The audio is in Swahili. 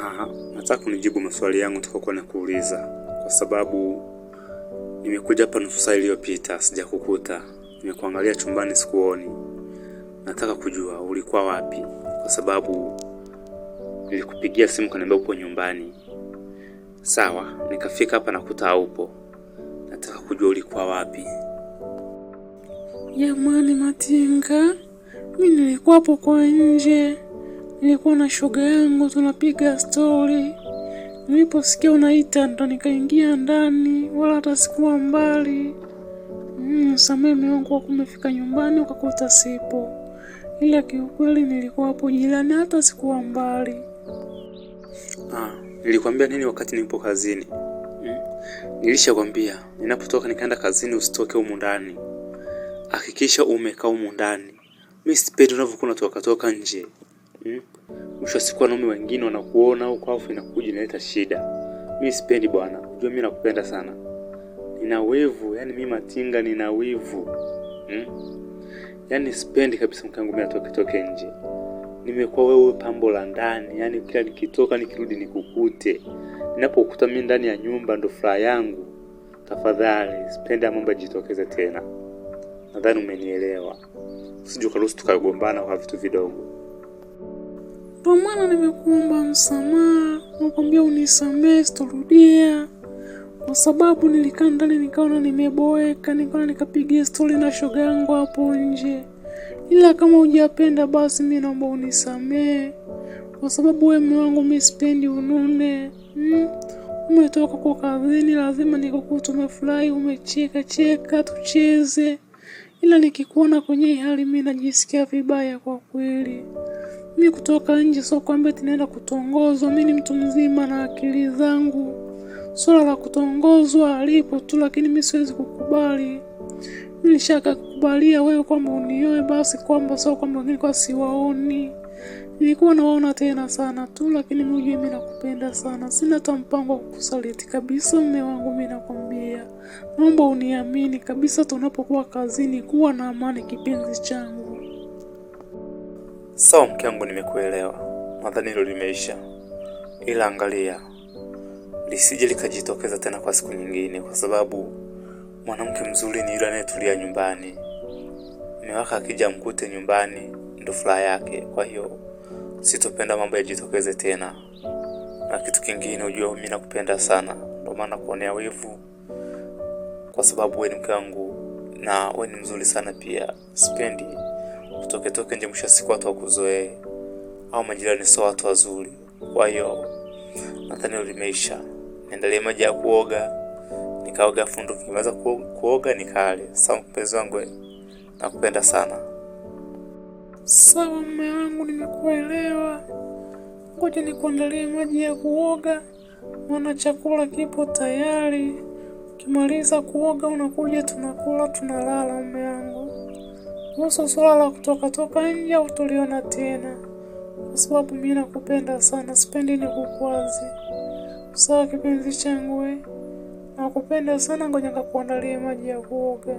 Aha, nataka kunijibu maswali yangu nitakayokuwa nakuuliza, kwa sababu nimekuja hapa nusu saa iliyopita sijakukuta. Nimekuangalia chumbani sikuoni. Nataka kujua ulikuwa wapi, kwa sababu nilikupigia simu kaniambia upo nyumbani. Sawa, nikafika hapa nakuta haupo. Nataka kujua ulikuwa wapi. Jamani Matinga, mi nilikuwa hapo kwa nje, nilikuwa na shoga yangu tunapiga stori. Niliposikia unaita ndo nikaingia ndani, wala hata sikuwa mbali. Samehe mume wangu kwa kumefika nyumbani ukakuta sipo, ila kiukweli nilikuwa hapo jirani, hata sikuwa mbali. Ah, nilikwambia nini wakati nipo kazini? Nilishakwambia ninapotoka nikaenda kazini usitoke humu ndani. Hakikisha umekaa humu ndani. Mimi sipendi unavyokuwa unatoka toka nje. Mwisho wa siku wanaume wengine wanakuona huko afu inakuja inaleta shida. Mimi sipendi bwana. Unajua mimi nakupenda sana. Nina wivu, yani mimi Matinga nina wivu. Yaani sipendi kabisa mke wangu mimi atoke toke nje. Nimekuwa wewe pambo la ndani, yani kila nikitoka nikirudi nikukute. Ninapokuta mimi ndani ya nyumba ndo furaha yangu. Tafadhali, sipendi haya mambo yajitokeze tena. Nadhani umenielewa. Usije ukaruhusu tukagombana kwa vitu vidogo. Ndo maana nimekuomba msamaha, nakwambia unisamehe, sitorudia, kwa sababu nilikaa ndani nikaona nimeboeka, nikaona nikapigia stori na shoga yangu hapo nje. Ila kama hujapenda basi mi naomba unisamehe, kwa sababu wewe mume wangu mi sipendi unune. Umetoka kwa kazini, lazima nikukute umefurahi, umecheka cheka, tucheze. Ila nikikuona kwenye hii hali mi najisikia vibaya kwa kweli. Mi kutoka nje sio kwamba eti naenda kutongozwa, mi ni mtu mzima na akili zangu. Swala la kutongozwa lipo tu, lakini mi siwezi kukubali. Mi nishakakubalia wewe kwamba unioe, basi kwamba sio kwamba nilikuwa siwaoni. Nilikuwa nawaona tena sana tu, lakini mi ujue mi nakupenda sana. Sina hata mpango wa kukusaliti kabisa mume wangu, mi nakwambia. Naomba uniamini kabisa, tunapokuwa kazini, kuwa na amani kipenzi changu. Sawa mke wangu, nimekuelewa. Nadhani hilo limeisha. Ila angalia, lisije likajitokeza tena kwa siku nyingine, kwa sababu mwanamke mzuri ni yule anayetulia nyumbani. Mume wake akija mkute nyumbani ndo furaha yake. Kwa hiyo sitopenda mambo yajitokeze tena. Na kitu kingine, ujue mimi nakupenda sana, ndio maana nakuonea wivu, kwa sababu wewe ni mke wangu na wewe ni mzuri sana pia. Sipendi utoke toke nje, mwisho wa siku watu wakuzoee, au majirani sio watu wazuri. Kwa hiyo nadhani hilo limeisha. Niandalie maji ya kuoga, nikaoga afu ndo nikimaliza kuoga nikale. Sawa mpenzi wangu, nakupenda sana. Sawa mume wangu, nimekuelewa. Ngoja nikuandalie maji ya kuoga, maana chakula kipo tayari. Ukimaliza kuoga unakuja tunakula tunalala mume wangu. Kuhusu swala la kutoka toka nje hutoliona tena, kwa sababu mi nakupenda sana, sipendi nikukwaze. Sawa kipenzi changu we, nakupenda sana, ngoja nikakuandalie maji ya kuoga.